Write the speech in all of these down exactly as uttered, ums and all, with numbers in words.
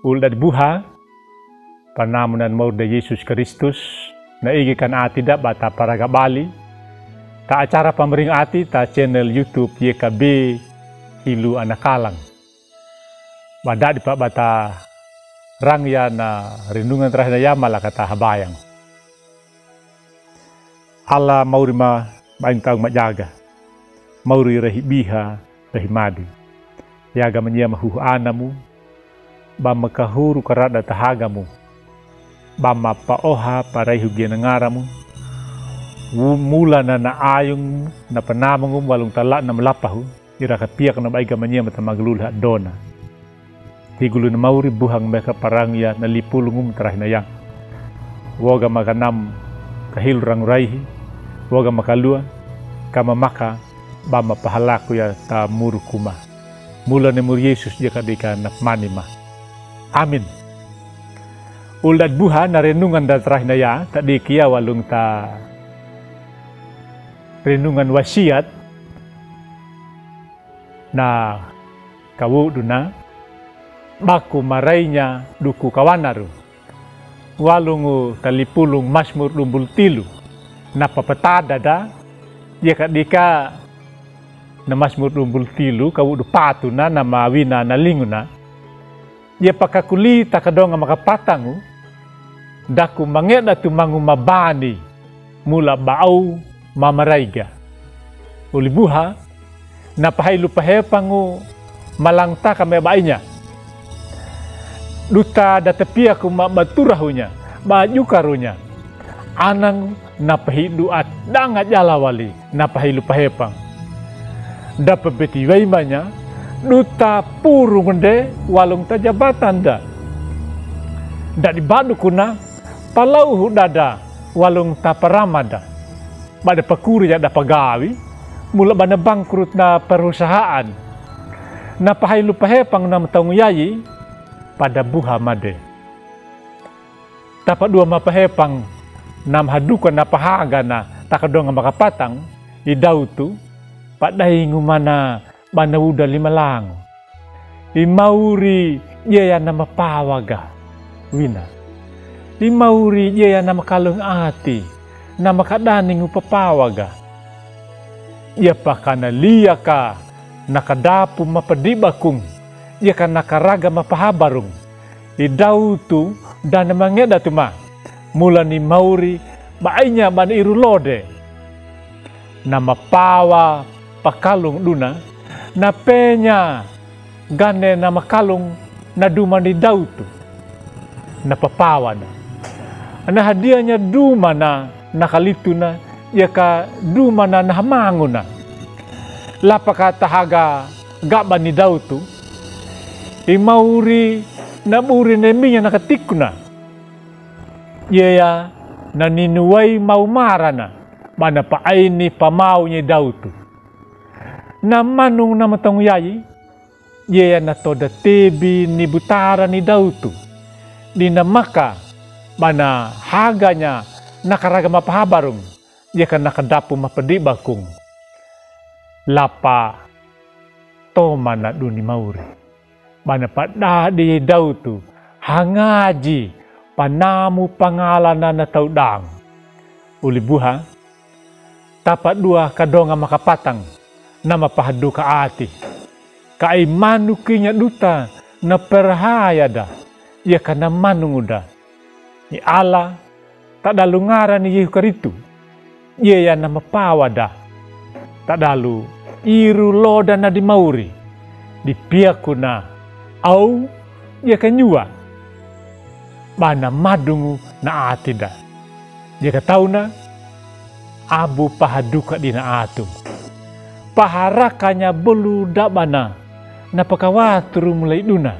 Ul dadi buha, panamu nan mauri da Yesus Kristus, na igi kan ati da ba ta paraga bali ta acara pambaring ati ta channel YouTube Y K B Hilu Anakalang. Ba dadi pa ba ta rangya na renungan tarahi na yama la kata habayang. Ala mauri ma ba ing taung majaga. Mauri rahi biha rahi madi. Yaga manyia ma huhu anamu. Ba ma kahuru karada tahagamu. Ba ma paoha paraihu gena ngaramu. Wu-, mula na na ayung na panamungu walung tala na malapahu. Ira kapiak na ba iga manyia ma ta maglulha dona. Tigulu na mauri buhang meka parangya na lipulungum tarahi na yang. Woga maka nam kahilu rangu raihi. Woga maka lua. Kama maka ba ma pahalaku ya ta muru kuma. Mula ni muru Yesus jaka dika na pamani ma. Amin. Ul dadi buha na renungan da tarahi na ya ta diki ya walung ta renungan wasiat. Na kawuduna baku marainya duku kawanaru. Walungu ta lipulung Masmur dumbul tilu. Na papatada da. Yaka dika na Masmur dumbul tilu kawudu patuna na mawina na linguna. Iya pakakuli ta kadonga makapatangu, daku mangeda tumangu mabani, mula ba au mamaraiga. Uli buha, na pahailu pahepangu malangtaka me bainya. Duta da tapiaku ma baturahunya, bajukarunya. Anang na pahidu adanga jala wali, na pahailu pahepang. Da pabeti waimanya, duta purung de walung ta jabatan da. Da di badukuna, palau hudada walung ta paramada. Bada pakuri ya da pagawi, mula bana bangkrut na perusahaan. Na pahailu pahepang na mataung yayi, pada buha made. Tapadua mapahepang na mahaduka na pahaga na ta kadonga makapatang, i dautu, padaingu mana bana uda limalangu. I mauri jeya na mapawaga. Wina. I mauri jeya na makalung ati, na makadaningu papawaga. Iya pakana liyaka na kadapu mapadibakung, iya kana karaga mapahabarung. I dautu da na mangeda tuma, mula ni mauri bainya bana iru lode. Na mapawa pakalung duna, na penya gane na makalung na duma ni dautu. Na papawa na. Na hadianya duma na, na kalituna, yaka duma na, na hamanguna. Lapaka tahaga gaba ni dautu. I mauri na buri na iminya na katikuna. Jeya na ninuwai maumarana, bana paaini pamau ni dautu. Na manung na mataung yayi, jeya na toda tebi ni butara ni dautu. Di na maka, bana haganya na karaga mapahabarung, yaka na kadapu mapadibakung. Lapa tomana duni mauri. Bana padadi dautu, hangaji, panamu pangalana na taudang. Uli buha, tapadua kadonga makapatang, na mapahaduka ati. Ka i manukinya duta, na perhaya da, yaka na manungu da. I ala, tadalu ngara ni Yehu Karistu. Jeya na mapawa da. Tadalu iru loda na di mauri. Di piakuna au, yaka nyua. Bana madungu na ati da. Yaka tauna, abu pahaduka di na atu. Paharakanya bolu dabana, na pakawaturu mulai duna.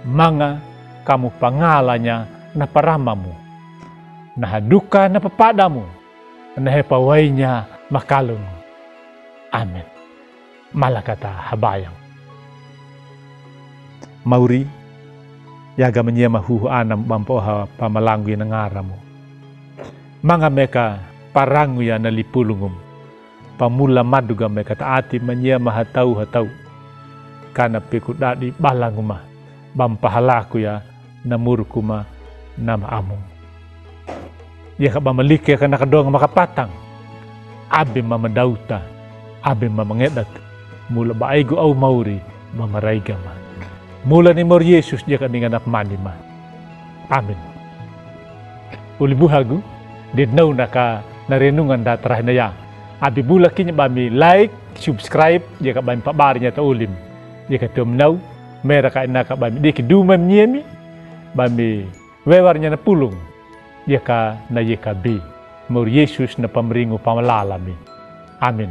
Manga kamu pangalanya na paramamu. Na haduka na papadamu, na hepawainya makalung. Amin. Malakata habayang. Mauri, yaga manyia ma huhu anam bampa oha pamalangu ina ngaramu. Manga meka parangu ya na lipulungum. Pamula maduga meka taati manyia ma hatau-hatau. Kana peku dadi balangu ma. Bam pahalaku ya na muruk kuma nama amung. Yaka bam alike yaka na kadonga makapatang. Abe mama dauta, abe mama ngedak. Mula ba aigu au mauri mama raigama. Mula ni mor Yesus yaka ninga na pamani ma. Amin. Uli buhagu, de nau naka na renungan da tarahi na ya. Abi bula kinya bami like, subscribe, yaka bami pabari nya ta ulim. Yaka tiom nau, mera ka inaka bami deki duma mnyemi, bami wewar nya na pulung, yaka na yaka bi. Mor Yesus na pamringu pamalalami. Amin.